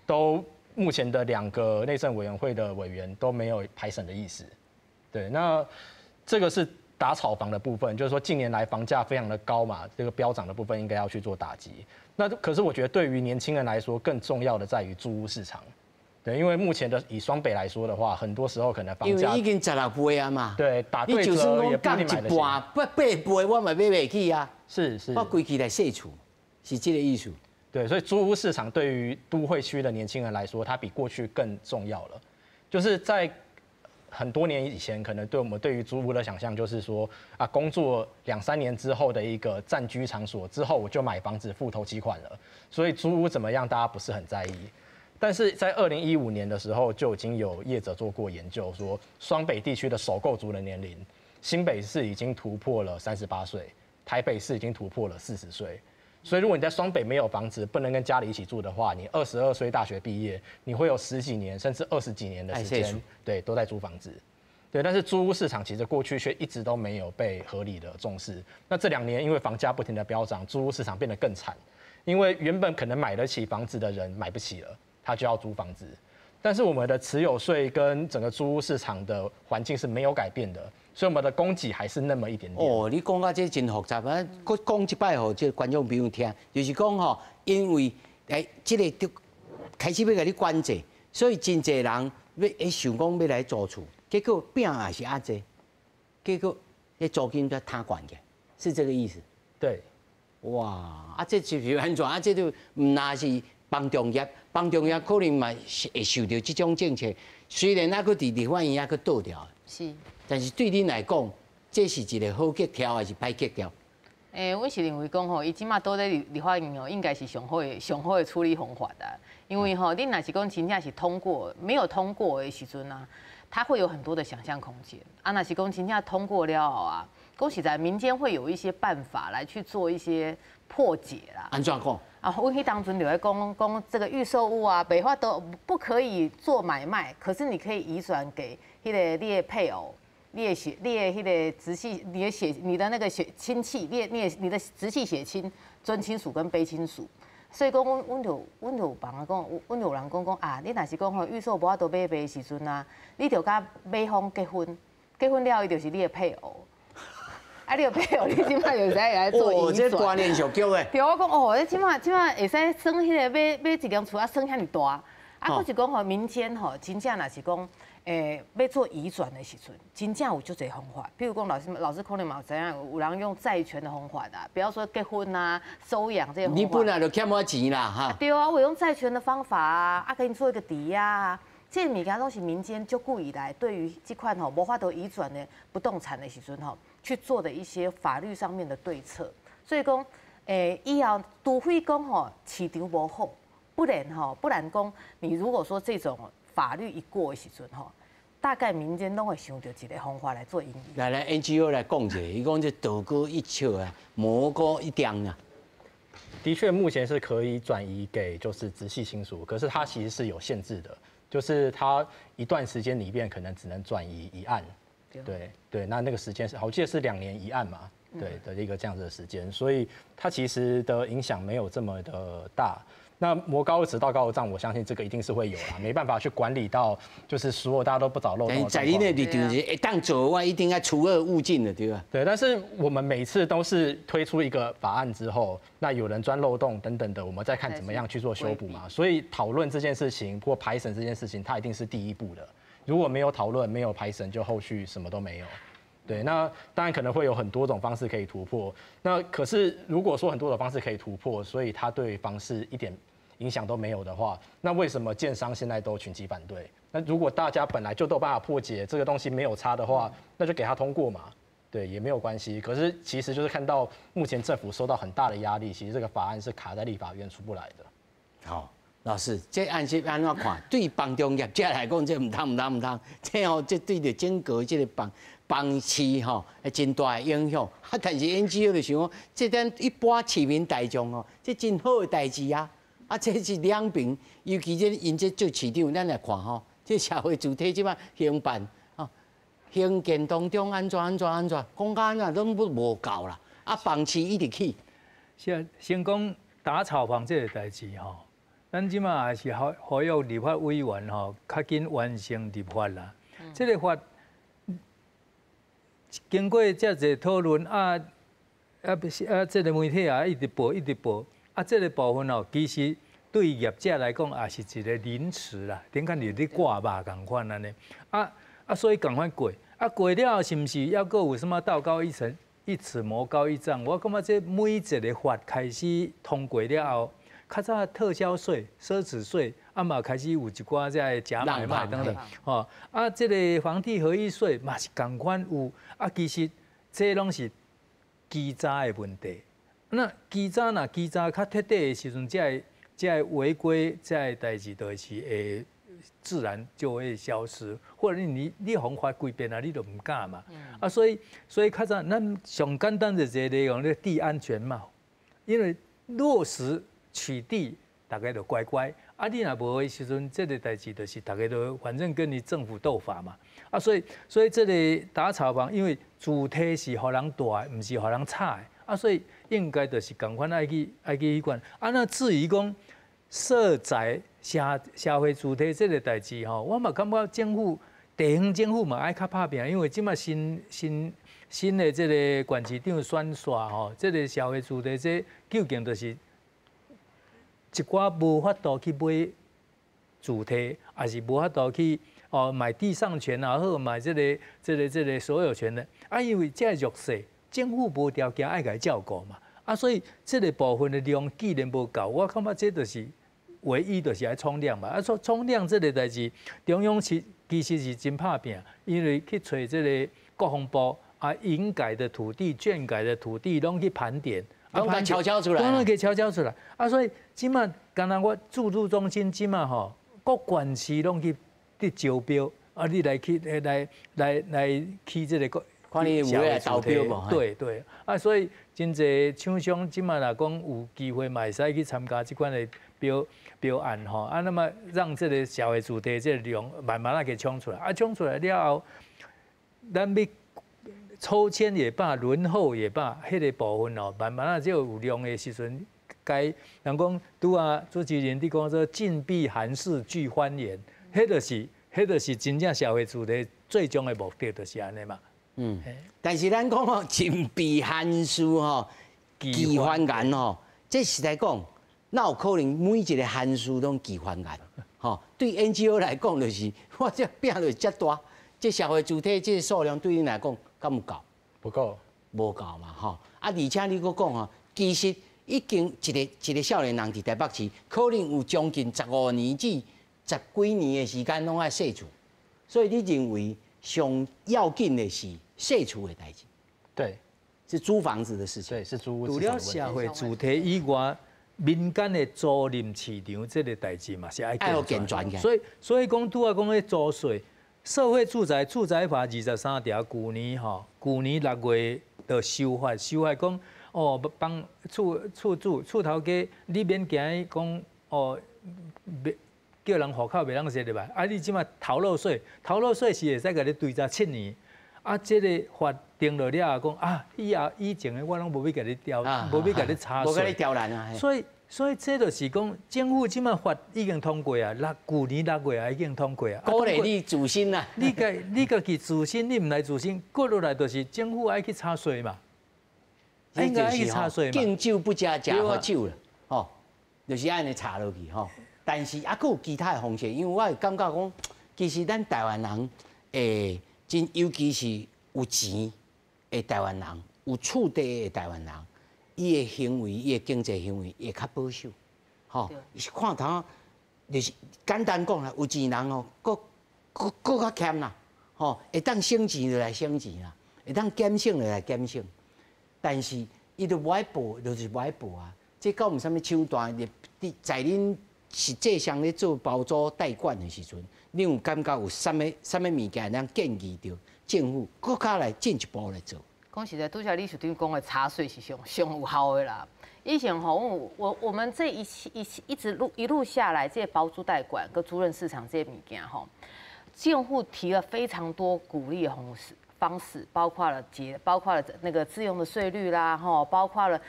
都目前的兩個內政委員會的委員都沒有排審的意思。對，那這個是打炒房的部分，就是說近年來房價非常的高嘛，這個飆漲的部分應該要去做打擊。那可是我覺得對於年輕人來說，更重要的在於租屋市場。對，因為目前的以雙北來說的話，很多時候可能房價因為已經16倍啊嘛。對，打對折也不一定買得起。一半八倍，我嘛買袂起啊。我規氣來踅厝，是這個意思。對，所以租屋市場對於都會區的年輕人來說，它比過去更重要了。就是在很多年以前，可能對我們對於租屋的想象就是說，啊，工作兩三年之後的一個暫居場所，之後我就買房子付頭期款了。所以租屋怎麼樣，大家不是很在意。但是在2015年的時候，就已經有業者做過研究，說雙北地區的首購族的年齡，新北市已經突破了38歲，台北市已經突破了40歲。所以如果你在雙北沒有房子，不能跟家裡一起住的話，你22歲大學畢業，你會有十幾年甚至二十幾年的時間，對，都在租房子。對，但是租屋市場其實過去卻一直都沒有被合理的重視。那這2年因為房價不停的飆漲，租屋市場變得更慘，因為原本可能買得起房子的人買不起了，他就要租房子。但是我們的持有稅跟整個租屋市場的環境是沒有改變的，所以我們的供給還是那麼一點點。哦，你講到這真複雜啊！閣講一擺予這個觀眾朋友聽，就是講吼，因為這個就開始欲共你管制，所以真濟人欲想講欲來租厝，結果餅也是較濟，結果彼租金才攤懸起來，是這個意思。對。哇！啊，這就是按怎？啊，這就毋但是房仲業，房仲業可能嘛會受著這種政策，雖然猶閣佇立法院猶閣倒掉，但是對恁來講，這是一個好格調還是歹格調？欸，阮是认为讲吼，伊這馬倒咧立法院吼，應該是上好的處理方法啦。因為吼，你若是講真正是通過，沒有通過的時陣啊，它會有很多的想象空間。啊，若是講真正通過了後啊，講實在，民間會有一些辦法來去做一些破解啦。按怎講？啊，阮彼當陣就咧講講這個預售屋啊，袂法度不可以做買賣，可是你可以移轉給彼個你的配偶。你的血，你的彼個直系，你的血，你的那個血親戚，你的直系血親、尊親屬跟卑親屬，所以講，阮就有幫人講，阮就有人講講啊，你若是講吼預售無法度買賣的時陣啊，你就佮買方結婚，結婚了後伊就是你的配偶。啊，你的配偶，你這馬就會使來做移轉。哦，這觀念上叫的。對，我講哦，你這馬會使算彼個買一間厝啊，算遐爾大。啊，閣是講吼，民間吼，真正若是講，欲做移轉的時陣，真正有足濟方法。比如講，老師可能嘛有知影，有人用債權的方法啦，不要說結婚啊、收養這些方法。你本來就欠我錢啦，哈。對啊，我用債權的方法啊，啊，給你做一個抵押啊，這個物件攏是民間足久以來對於這款吼無法度移轉的不動產的時陣吼，去做的一些法律上面的對策。所以講，以後除非講吼市場無好，不然講你如果說這種法律一過的時陣吼，大概民間攏會想著一個方法來做應對。來來，NGO 來講一下，伊講這道高一尺啊，魔高一丈啊。的確，目前是可以轉移給就是直系親屬，可是它其實是有限制的，就是它一段時間裡面可能只能轉移一案。對對，那個時間是，我記得是2年一案嘛，對的一個這樣子的時間，所以它其實的影響沒有這麼的大。那魔高一尺，道高一丈，我相信這個一定是會有啦，沒辦法去管理到，就是所有大家都不找漏洞。在你那立場是會當做，我一定愛除惡務盡的，對吧？對，但是我們每次都是推出一個法案之後，那有人鑽漏洞等等的，我們再看怎麼樣去做修補嘛。所以討論這件事情或排審這件事情，它一定是第一步的。如果沒有討論，沒有排審，就後續什麼都沒有。對，那當然可能會有很多種方式可以突破。那可是如果說很多種方式可以突破，所以它對房市一點影響都沒有的話，那為什麼建商現在都群起反對？那如果大家本來就都有辦法破解這個東西沒有差的話，那就給他通過嘛，對，也沒有關係。可是其實就是看到目前政府受到很大的壓力，其實這個法案是卡在立法院出不來的。好，老師，這案是按怎看？對房仲業者來講，這毋通毋通毋通，這吼這對著整個這個房市吼，會真大的影響。啊，但是 NGO 就想講，這咱一般市民大眾哦，這真好的代誌啊！啊，這是兩邊，尤其這𪜶這做市長，咱來看吼，這社會主體這擺興辦，吼，興建當中按怎按怎按怎，講甲按怎攏不無夠啦。啊，房市一直起。先講打炒房這個代誌吼，咱這馬也是呼籲立法委員吼，較緊完成立法啦。這個法經過遮濟討論啊啊啊，這個媒體也一直報一直報啊，這個部分哦，其實對業者來講也是一個凌遲啦，頂間就咧割肉仝款按呢，啊啊，所以仝款過，啊過了後是毋是猶閣有啥物道高一層一尺魔高一丈？我感覺這每一個法開始通過了後，較早特銷稅、奢侈稅，啊嘛開始有一寡這个假買賣等等，吼啊，這個房地合一稅嘛是仝款有，啊其實這攏是稽查的問題。那稽查若稽查較徹底的時陣，這个違規這个代誌就是會自然就會消失，或者你予罰幾遍啊，你就毋敢嘛。啊，所以較早咱上簡單的一個內容，咧戴安全帽，因為落實取締，大家就乖乖。啊，你若無的時陣，這個代誌就是大家都反正跟你政府鬥法嘛。啊，所以這個打炒房，因為主體是予人住的，毋是予人炒的。啊，所以應該就是仝款愛去彼款。啊，那至於講社宅社會主體這個代誌吼，我嘛感覺政府地方政府嘛愛較拍拚，因為這馬新的這個縣市長選煞吼，這個社會主體這究竟就是一寡無法度去買主體，抑是無法度去哦買地上權也好，買這個所有權的。啊，因為這弱勢，政府無條件愛共伊照顧嘛。啊，所以這個部分的量既然無夠，我感覺這就是唯一就是愛衝量嘛。啊，說衝量這個代誌，中央其實是真拍拚，因為去揣這個國防部，啊，营改的土地、眷改的土地，攏去盘点，攏共敲敲出来，攏给敲敲出来。啊，所以這馬敢若我住都中心這馬吼，各縣市攏去佇招標，啊，你來去來來來去這个。看你有來投標無？對對，啊，所以真濟廠商這馬若講有機會嘛，會使去參加這款的標案吼，啊，那麼讓這个社會住宅這个量慢慢仔給衝出來，啊，衝出來了後，咱欲抽籤也罷，輪候也罷，彼个部分哦，慢慢仔就有量的時陣，該人講拄仔主持人你講說禁閉寒士俱歡顏，彼就是真正社會住宅最終的目的，就是按呢嘛。嗯，但是咱講吼，禁閉寒士吼，俱歡顏吼，這實在講，哪有可能每一个寒士攏俱歡顏？吼，對 NGO 來講，就是我這餅就遮大，這社會主體這个數量對恁來講，敢有夠？不夠，無夠嘛，吼。啊，而且你閣講吼，其實已經一个一个少年人佇台北市，可能有將近15年至十幾年的時間攏愛踅厝，所以你認為上要緊的是踅厝的代誌？對，是租房子的事情。對，是租屋。除了社會住宅以外，民間的租賃市場這个代誌嘛是愛健全的。所以講拄仔講彼租稅，社會住宅住宅法23條，舊年吼，舊年6月就修法，修法講哦，幫厝主厝頭家，你免驚講哦，叫人戶口袂當設入來，啊，你這馬逃漏稅，逃漏稅是會使共你追查7年。啊，這个法定落了後，講啊，以後以前的我攏無欲共你調，無欲共你查稅，無共你刁難啊。所以這就是講，政府這馬法已經通過啊，舊年6月啊已經通過啊。鼓勵你自新啊。你家己自新，你毋來自新，過落來就是政府愛去查稅嘛。應該愛去查稅嘛。敬酒不吃吃罰酒啦，吼，就是按呢查落去吼。但是猶閣有其他的方式，因為我會感覺講，其實咱台灣人會真，尤其是有錢的台灣人，有厝地的台灣人，伊的行為，伊的經濟行為會較保守，吼，是看頭，就是簡單講啦，有錢人哦，閣閣閣較儉啦，吼，會當省錢就來省錢啦，會當減省就來減省，但是伊就無愛報，就是無愛報啊。這敢有啥物手段？佇在恁實際上咧做包租代管的時陣，你有感覺有啥物啥物物件通建議著政府閣較來進一步來做？講實在，拄才理事長講的查稅是上上有效的啦。以前吼，我們這一一一直路一路下來，這个包租代管跟租賃市場這个物件吼，政府提了非常多鼓勵的方式，包括了那個自用的稅率啦，吼，包括了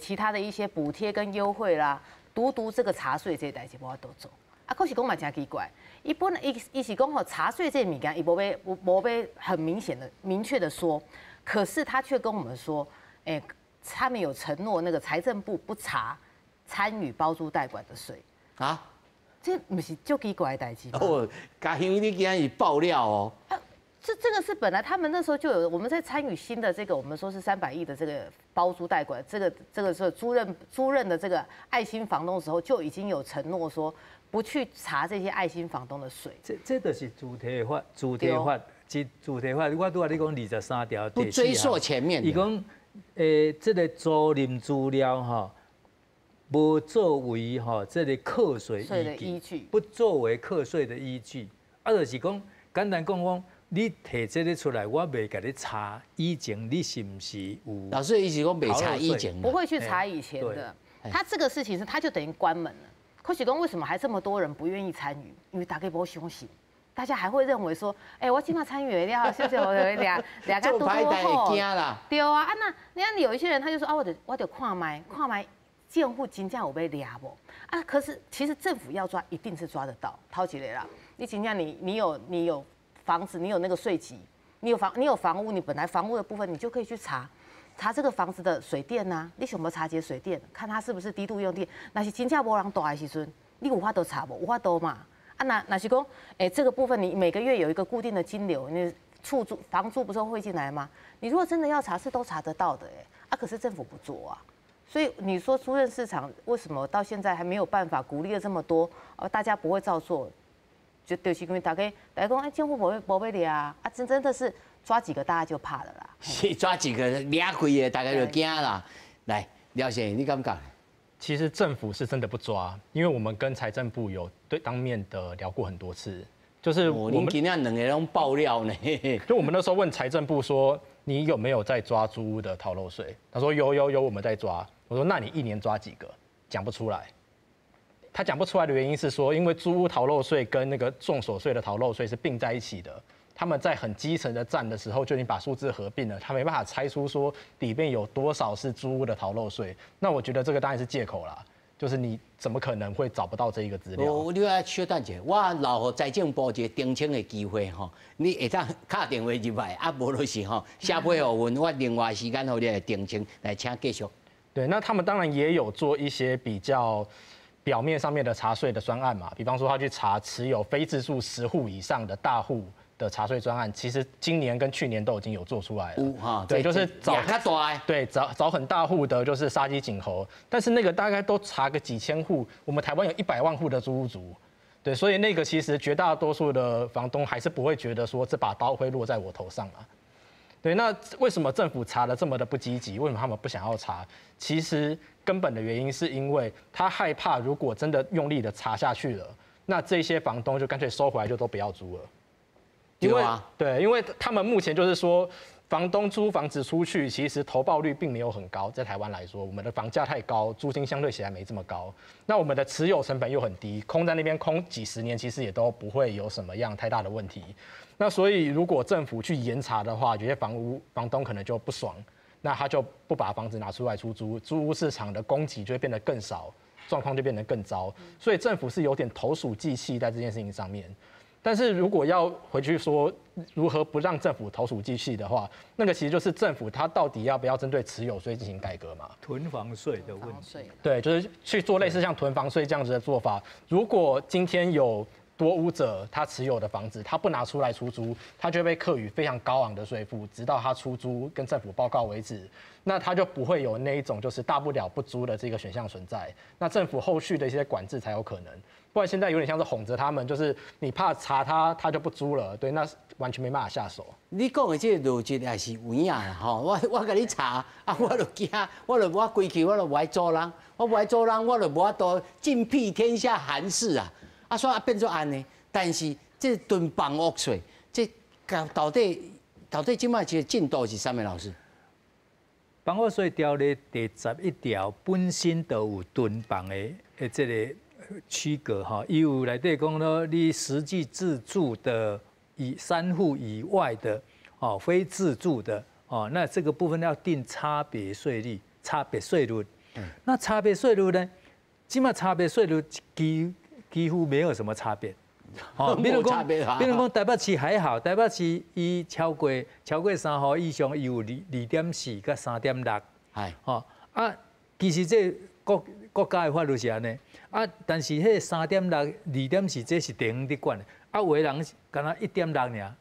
其他的一些補貼跟優惠啦，獨獨這個查稅這个代誌無法度做。啊，可是講嘛誠奇怪，伊本來伊是講吼查稅這个物件，伊無欲很明顯的明確的說，可是他卻跟我們說，他們有承諾那個財政部不查參與包租代管的稅啊，這毋是足奇怪的代誌嗎？哦，嘉興你今日爆料哦。啊，這個是本來他們那時候就有，我們在參與新的這個，我們說是300億的這個包租代管，這個是租賃的這個愛心房東的時候，就已經有承諾說不去查這些愛心房東的稅。這就是主體法，主體法，這主體法，我拄仔你講23條，不追溯前面。伊講，這个租賃資料吼，無作為吼這个課稅依據，不作為課稅的依據。啊，就是講簡單講講，你提這个出來，我袂共你查以前你是毋是有。老師的意思講袂查以前，不會去查以前的。他這個事情是，他就等於關門了。可是講為什麼還這麼多人不願意參與？因為大家無相信，大家還會認為說，欸，我這馬參與了，是不是？我掠掠較多多啦。對啊，啊那你看有一些人他就說啊，我著看覓看覓，政府真正有欲掠無？啊，可是其實政府要抓，一定是抓得到。頭一个啦，你真正你有房子，你有那個稅籍，你有房屋，你本來房屋的部分，你就可以去查。查這個房子的水電啊，你想欲查一下水電，看它是不是低度用電。若是真正無人住的時陣，你有法度查無？有法度嘛？啊，若是講，這個部分你每個月有一個固定的金流，你厝租房租不是會進來嗎？你如果真的要查，是都查得到的，啊，可是政府不做啊。所以你說租賃市場為什麼到現在還沒有辦法鼓勵了這麼多，大家不會照做，就是因為大家講，欸，政府無欲掠啊，啊，真的是抓幾個大家就怕了啦。是抓幾個掠幾个，大家就驚啦。來，廖先生，你感覺？其實政府是真的不抓，因為我們跟財政部有對當面的聊過很多次，就是我們今天兩個攏爆料呢。就我們那時候問財政部說，你有沒有在抓租屋的逃漏稅？他說有有有，我們在抓。我說那你一年抓幾個？講不出來。他講不出來的原因是說，因為租屋逃漏稅跟那個綜所稅的逃漏稅是併在一起的，他們在很基層的站的時候就已經把數字合併了，他沒辦法拆出說裡面有多少是租屋的逃漏稅。那我覺得這個當然是借口啦，就是你怎麼可能會找不到這一個資料？我你愛小等一下，我留予財政部一個澄清的機會吼，你會當敲電話入來，啊，無就是吼寫批予阮，我另外時間予你來澄清，來請繼續。對，那他們當然也有做一些比較表面上面的查稅的專案嘛，比方說他去查持有非自住10戶以上的大戶的查稅專案，其實今年跟去年都已經有做出來了。對，就是找對，找很大戶的，就是殺雞儆猴。但是那個大概都查個幾千戶，我們台灣有100萬戶的租屋族，對，所以那個其實絕大多數的房東還是不會覺得說這把刀會落在我頭上啊。對，那為什麼政府查得這麼的不積極？為什麼他們不想要查？其實根本的原因是因為他害怕，如果真的用力的查下去了，那這些房東就乾脆收回來，就都不要租了。因為對，因為他們目前就是說，房東租房子出去，其實投報率並沒有很高。在台灣來說，我們的房價太高，租金相對起來沒這麼高。那我們的持有成本又很低，空在那邊空幾十年，其實也都不會有什麼樣太大的問題。那所以，如果政府去嚴查的話，有些房屋房東可能就不爽，那他就不把房子拿出來出租，租屋市場的供給就會變得更少，狀況就變得更糟。所以政府是有點投鼠忌器在這件事情上面。但是如果要回去說如何不讓政府投鼠忌器的話，那個其實就是政府他到底要不要針對持有稅進行改革嘛？囤房稅的問題。對，就是去做類似像囤房稅這樣子的做法。如果今天有多屋者他持有的房子，他不拿出來出租，他就會被課予非常高昂的稅負，直到他出租跟政府報告為止。那他就不會有那一種就是大不了不租的這個選項存在。那政府後續的一些管制才有可能。不然現在有點像是哄着他們，就是你怕查他，他就不租了。對，那完全沒辦法下手。你講的這個邏輯也是有影啦，吼！我共你查，啊，我就驚，我就我規氣，我就無愛租人，我無愛租人，我就無法度盡庇天下寒士啊！啊，所以啊變做按呢。但是這囤房屋稅，這到底這擺這個進度是啥物？老師？房屋稅條例第11條本身就有囤房的這個區隔哈，伊有內底講咯，你實際自住的以3戶以外的哦，非自住的哦，那這個部分要定差別稅率、差別稅率。那差別稅率呢？這擺差別稅率幾乎沒有什麼差別。哦，比如講台北市還好，台北市伊超過3戶以上，伊有2.4佮3.6。係。哦啊，其實這國家的法律是按呢。啊，但是彼3.6、2.4，這是地方佇管的。啊，有的人敢若1.6爾，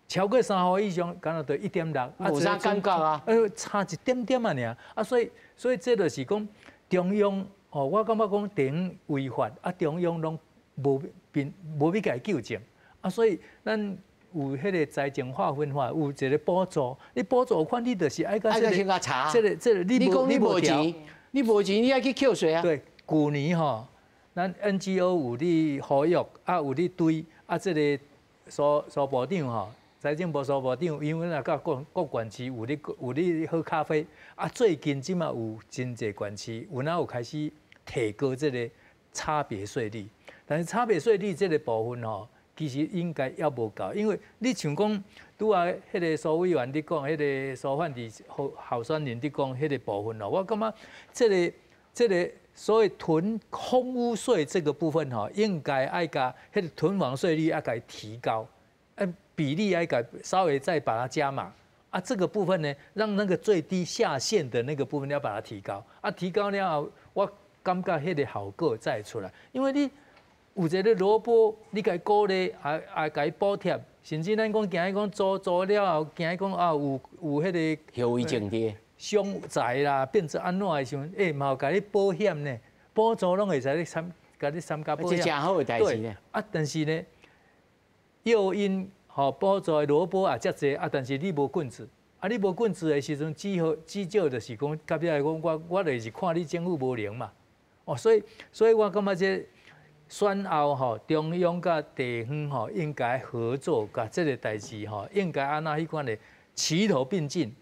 超過3戶以上，敢若就1.6。啊，有啥感覺啊？差一點點仔爾。啊，所以這就是講中央，哦，我感覺講地方違法，啊，中央攏無並無欲共伊糾正。啊，所以咱有彼個財政劃分法，有一個補助，你補助款你就是愛共這個，查這個你講你無錢，你無錢，你愛去扣稅啊？對，舊年吼，咱 NGO 有咧呼籲，啊有咧對，啊這個蘇部長吼，財政部蘇部長，因為若佮各各縣市有咧喝咖啡，啊最近這馬有真濟縣市有哪有開始提高這個差別稅率，但是差別稅率這個部分吼，其實應該猶無夠，因為你像講拄仔彼個蘇委員佇講，彼個蘇煥智候選人佇講彼個部分哦，我感覺這個所謂囤空屋稅這個部分吼，應該愛共彼個囤房稅率愛共提高，比例愛共稍微再把它加碼啊，這個部分呢，讓那個最低下限的那個部分要把它提高啊，提高了後，我感覺彼個效果才會出來，因為你有一個蘿蔔，你共伊鼓勵，也共伊補貼，甚至咱講驚伊講租了後，驚伊講啊有彼個後遺症佇傷財啦，變做按怎的時陣，欸，嘛有共你保險呢，補助攏會使咧參共你三家保這誠好的代誌呢。啊，但是呢，誘因吼補助的蘿蔔也遮濟啊，但是你無棍子，啊，你無棍子的時陣，只好至少就是講，到尾來講，我就是看你政府無能嘛。哦，所以我感覺這選後吼，中央佮地方吼應該合作，共這个代誌吼，應該按怎彼款的齊頭並進。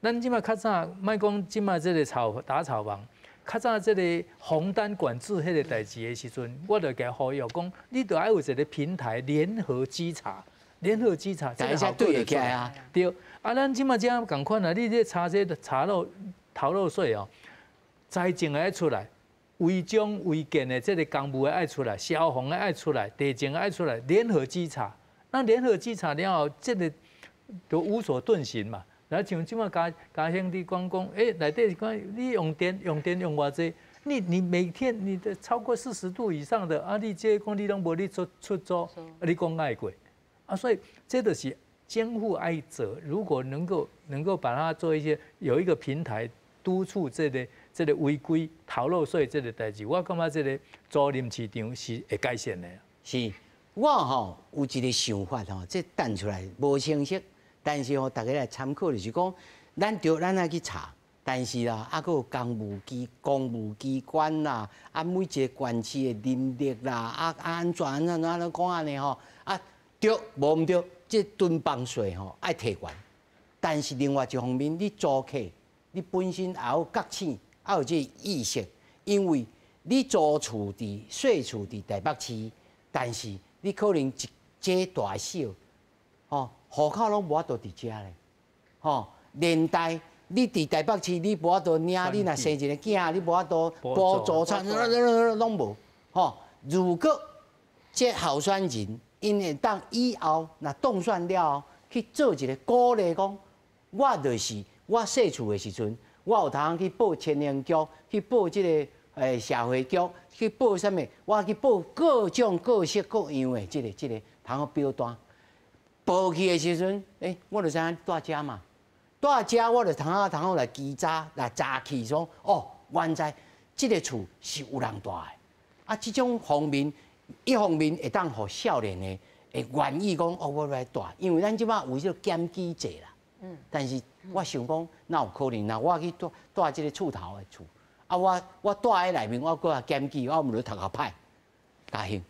咱這擺較早，莫講這擺這个炒打炒房，較早這个紅單管制彼个代誌的時陣，我就共呼籲講，你著愛有一个平台聯合稽查，聯合稽查，這個對會起來啊。對，啊，咱這擺這仝款啊，你這查這查漏逃漏稅哦，財政愛出來。違章違建的這个公務的愛出來，消防的愛出來，地政的愛出來，聯合稽查。那聯合稽查了後，這个就無所遁形嘛。然後像這擺嘉嘉興你講講，欸，內底是講你用電用電用偌濟，你每天你的超過40度以上的，啊，你這講你攏無咧出出租，啊，你講愛過，啊，所以這就是政府愛做，如果能夠把它做一些有一個平台督促這个。這个違規逃漏稅這个代誌，我感覺這个租賃市場是會改善的。是，我吼有一个想法吼，這彈出來無清晰，但是吼，大家來參考就是講，咱著咱愛去查，但是啦，啊，閣有公務機關啦，啊，每一个縣市的人力啦，啊啊按怎按怎按怎講按呢吼，啊，對，無毋對，這囤房稅吼愛提懸，但是另外一方面，你租客你本身也有覺醒。也有這个意識，因為你租厝佇細厝佇台北市，但是你可能一家大小，吼，戶口攏無法度佇遮咧，吼，連帶你佇台北市，你無法度領，你若生一个囝，你無法度補助餐，攏無，吼。如果這候選人𪜶會當以後若當選了後去做一个鼓勵，講我就是我細厝的時陣。我有通去報青年局，去報這个社會局，去報啥物？我去報各種各式各樣的這个通好表單。報去的時陣，欸，我就知影蹛遮嘛，蹛遮我就通好通好來稽查來查去說，哦，原來這个厝是有人蹛的。啊，這種方面，一方面會當予少年的會願意講，哦，我來蹛，因為咱這擺有這個檢舉制啦。但是我想講，哪有可能？若我去蹛蹛這个厝頭的厝，啊，我蹛佇內面，我閣來檢舉，我毋就讀較歹，嘉興。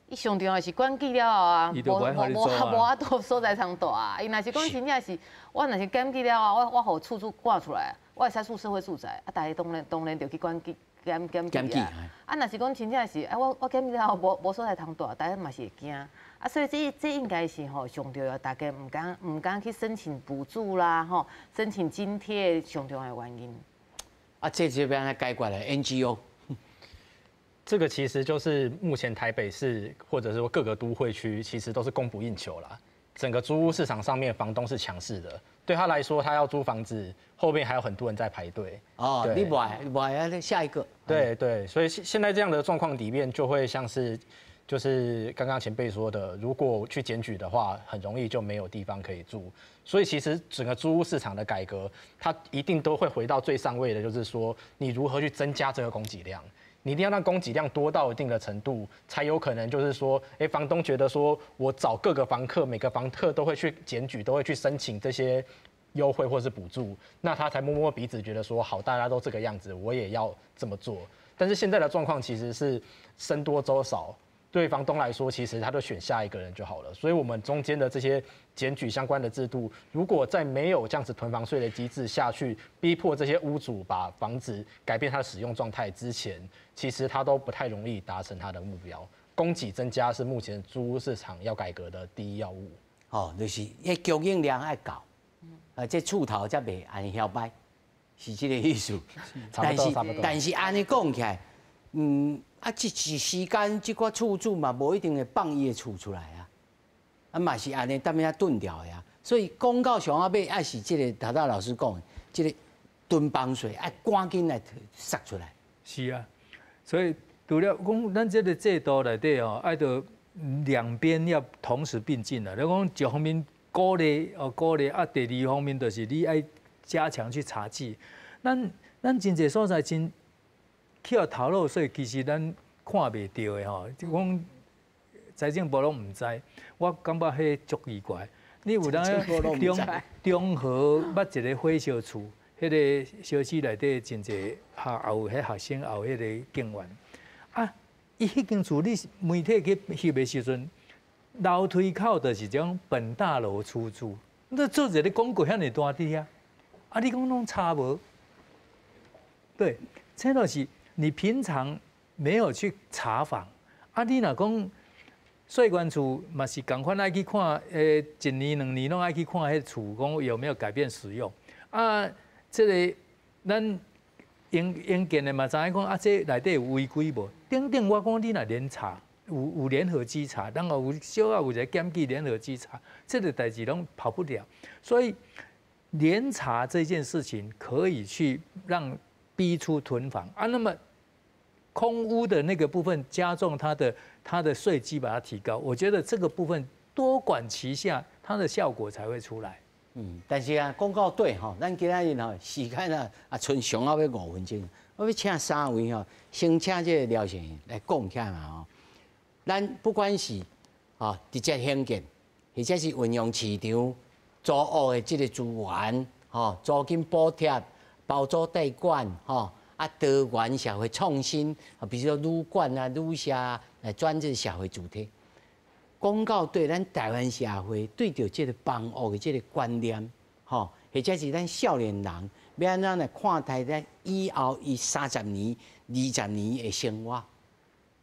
伊上重要是檢舉了後啊，無無無無法度所在通蹛啊。伊若是講真正是，我若是檢舉了後，我予厝主趕出來，我會使住社會住宅，啊，大家當然當然就去檢舉檢檢舉啊。啊，若是講真正是，啊，我檢舉了後無所在通蹛，大家嘛是會驚。啊，所以這應該是吼上重要，大家毋敢去申請補助啦，吼，申請津貼上重要的原因。啊，這邊來解決的 NGO。這個其實就是目前台北市或者是說各個都會區，其實都是供不應求啦。整個租屋市場上面，房東是強勢的，對他來說，他要租房子，後面還有很多人在排隊。哦，你買買啊，下一個。對對，所以現在這樣的狀況裡面，就會像是。就是剛剛前輩說的，如果去檢舉的話，很容易就沒有地方可以住。所以其實整個租屋市場的改革，它一定都會回到最上位的，就是說你如何去增加這個供給量。你一定要讓供給量多到一定的程度，才有可能就是說，哎，房東覺得說我找各個房客，每個房客都會去檢舉，都會去申請這些優惠或是補助，那他才摸摸鼻子覺得說，好，大家都這個樣子，我也要這麼做。但是現在的狀況其實是僧多粥少。對房東來說，其實他就選下一個人就好了。所以，我們中間的這些檢舉相關的制度，如果在沒有這樣子囤房稅的機制下去，逼迫這些屋主把房子改變它的使用狀態之前，其實他都不太容易達成他的目標。供給增加是目前租屋市場要改革的第一要務。哦，就是彼供應量愛夠，啊，這厝頭才袂按呢搖擺，是這個意思。但是但是按呢講起來，啊，這一時間，這寡厝主嘛，無一定會放伊的厝出來啊，啊嘛是按呢，踮遐囤牢的啊。所以講到上仔尾，還是這个陶大老師講的，這个囤房稅愛趕緊來殺出來。是啊，所以除了講咱這个制度內底哦，愛著兩邊要同時並進啦。你講一方面鼓勵哦鼓勵，啊，第二方面就是你愛加強去查緝。咱真濟所在真去予逃漏稅，其實咱。看袂著的吼，就講財政部攏毋知，我感覺彼足奇怪。你有當中中和捌一個火燒厝，彼個小區內底真濟學有彼學生，也有彼個警員。啊，伊彼間厝你媒體去翕的時陣，樓梯口就是種本大樓出租，你做一个廣告遐爾大佇遐，啊，你講攏查無？對，這就是你平常沒有去查訪，啊，你若講稅關處嘛是仝款愛去看，一年兩年攏愛去看彼厝，講有沒有改變使用。啊，這个咱營營建的嘛知影講啊，這內底有違規無？等等，我講你若連查，有聯合稽查，然後有小可有一个檢舉聯合稽查，這个代誌攏跑不了。所以聯查這件事情可以去讓逼出囤房啊，那麼空屋的那個部分加重它的稅基，把它提高，我覺得這個部分多管齊下，它的效果才會出來。嗯，但是啊，講到底吼，咱今仔日吼時間啊啊，賰上後欲5分鐘，我欲請三位吼，先請這個廖先生來講起來嘛吼。咱不管是吼直接興建，或者是運用市場租屋的這个資源，吼租金補貼、包租代管，吼啊多元社會創新，啊比如說旅館啊、旅社啊，來轉這个社會住宅。講到底，咱台灣社會對著這个房屋的這个觀念，吼，或者是咱少年人欲按怎來看待咱以後伊30年、20年的生活？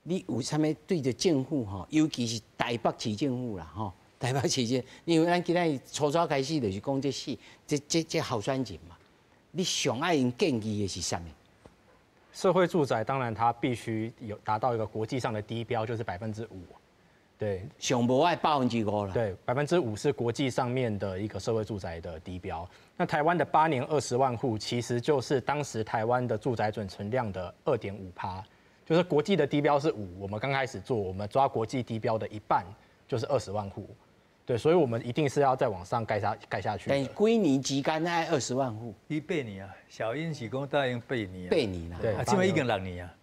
你有啥物對著政府吼，尤其是台北市政府啦，吼，台北市政，因為咱今仔日初早開始就是講這四、這、這、這候選人嘛，你上愛𪜶建議的是啥物？社會住宅當然它必須有達到一個國際上的低標，就是5%。對，上無愛5%啦。對，5%是國際上面的一個社會住宅的低標。那台灣的8年20萬戶，其實就是當時台灣的住宅總存量的2.5%，就是國際的低標是5，我們剛開始做，我們抓國際低標的一半，就是20萬戶。對，所以我們一定是要再往上蓋下去。但是幾年之間愛20萬戶？伊八年啊，小英是講答應八年。八年啦，對，啊，這擺已經6年啊，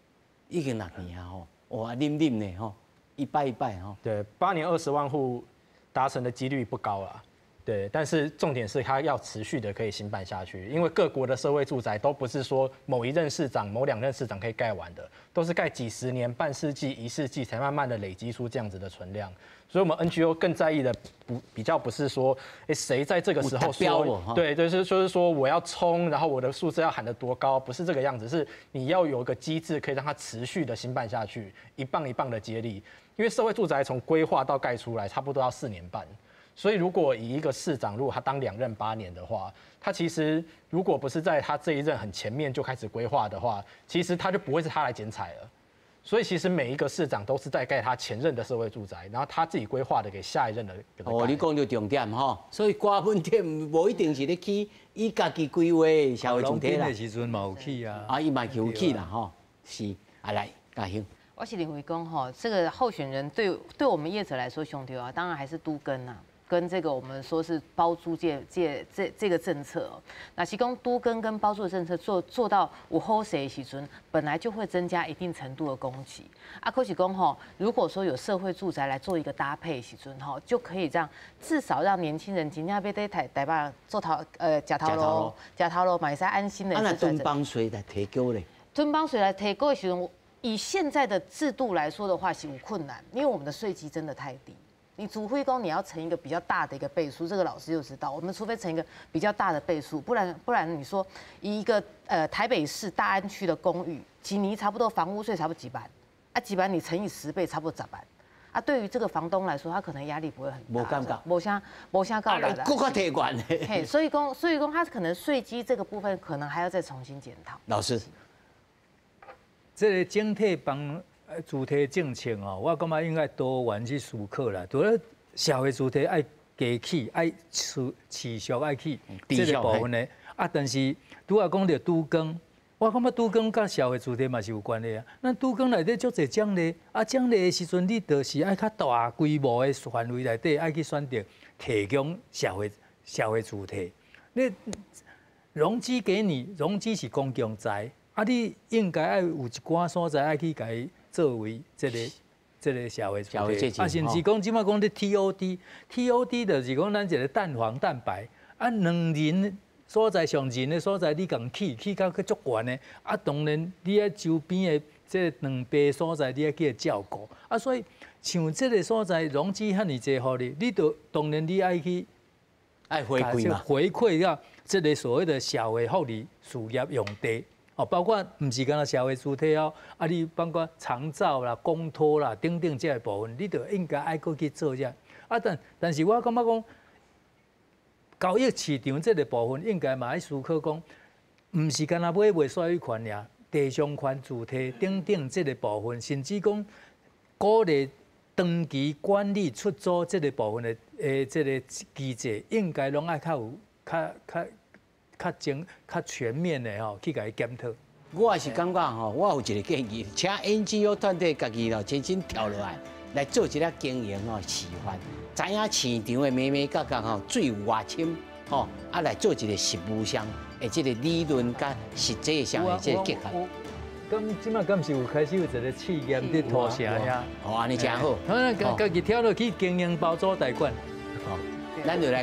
已經六年啊吼，哇，忍忍呢吼。一擺一擺吼。對，8年20萬戶達成的幾率不高啊。對，但是重點是它要持續的可以興辦下去，因為各國的社會住宅都不是說某一任市長、某兩任市長可以蓋完的，都是蓋幾十年、半世紀、一世紀才慢慢的累積出這樣子的存量。所以，我們 NGO 更在意的不比較不是說，哎，誰在這個時候說，對，就是說我要衝，然後我的數字要喊得多高，不是這個樣子，是你要有一個機制可以讓它持續的興辦下去，一棒一棒的接力。因為社會住宅從規劃到蓋出來，差不多要4年半。所以，如果以一個市長，如果他當兩任8年的話，他其實如果不是在他這一任很前面就開始規劃的話，其實他就不會是他來剪彩了。所以，其實每一個市長都是在蓋他前任的社會住宅，然後他自己規劃的給下一任的。哦，你講著重點吼，所以瓜分點無一定是咧起伊家己規劃的社會住宅啦。的時陣嘛有起啊。啊，伊嘛有起啦吼，是啊，來，嘉興。我是認為講吼，這個候選人對我們業者來說，上重要啊，當然還是都更啊。跟這個我們說是包租這個政策，那提供都更跟包租的政策做到有好勢的時陣，本來就會增加一定程度的供給。啊，可是講吼，如果說有社會住宅來做一個搭配時陣吼，就可以讓至少讓年輕人真正欲佇台北做頭食頭路食頭路嘛會使安心的。啊，那囤房稅來提高咧？囤房稅來提高的時陣，以現在的制度來說的話是有困難，因為我們的稅基真的太低。你除非講你要乘一個比較大的一個倍數，這個老師就知道。我們除非乘一個比較大的倍數，不然你說以一個台北市大安區的公寓，一年差不多房屋稅差不多幾萬，啊幾萬你乘以10倍，差不多10萬。啊，對於這個房東來說，他可能壓力不會很大。無感覺，無啥無啥夠力啦。閣較提懸。嘿，所以講，他可能稅基這個部分可能還要再重新檢討。老師，這個整體房住宅政策哦，我感覺應該多元去思考啦。除了社會住宅愛加起，愛持續愛起這個部分呢，啊，但是拄仔講著都更，我感覺都更佮社會住宅嘛是有關係啊。咱都更內底足濟獎勵，啊獎勵的時陣，你就是愛較大規模的範圍內底愛去選擇提供社會住宅。你容積給你，容積是公共財，啊，你應該愛有一寡所在愛去共伊。作為這個社會主體，啊，甚至講這擺講咧 TOD，TOD 就是講咱一個蛋黃蛋白，啊，兩人所在上人的所在，你共起起到閣足懸的，啊，當然你愛周邊的這個兩邊所在，你愛去照顧，啊，所以像這個所在融資遐爾濟予你，你就當然你愛去愛回饋嘛，回饋到這個所謂的社會福利事業用地。哦，包括毋是干焦社會主體哦，啊，你包括長照啦、公托啦等等這个部分，你就應該愛閣去做這。啊，但是我感覺講，交易市場這个部分應該嘛愛思考講，毋是干焦買賣所有權爾，地上權主體等等這个部分，甚至講鼓勵長期管理出租這个部分的這个機制，應該攏愛較有較較。較精、較全面的吼，去共伊檢討。我也是感覺吼，我有一個建議，請 NGO 團體家己咯，親身跳落來，來做一個經營吼示範，知影市場的眉眉角角吼，水有偌深吼，啊來做一個實務上的這個理論佮實際上的這個結合。咁這擺敢是有開始有一個試驗佇土城遐？哦，按呢誠好。他家己跳落去經營包租代管。好，咱就來。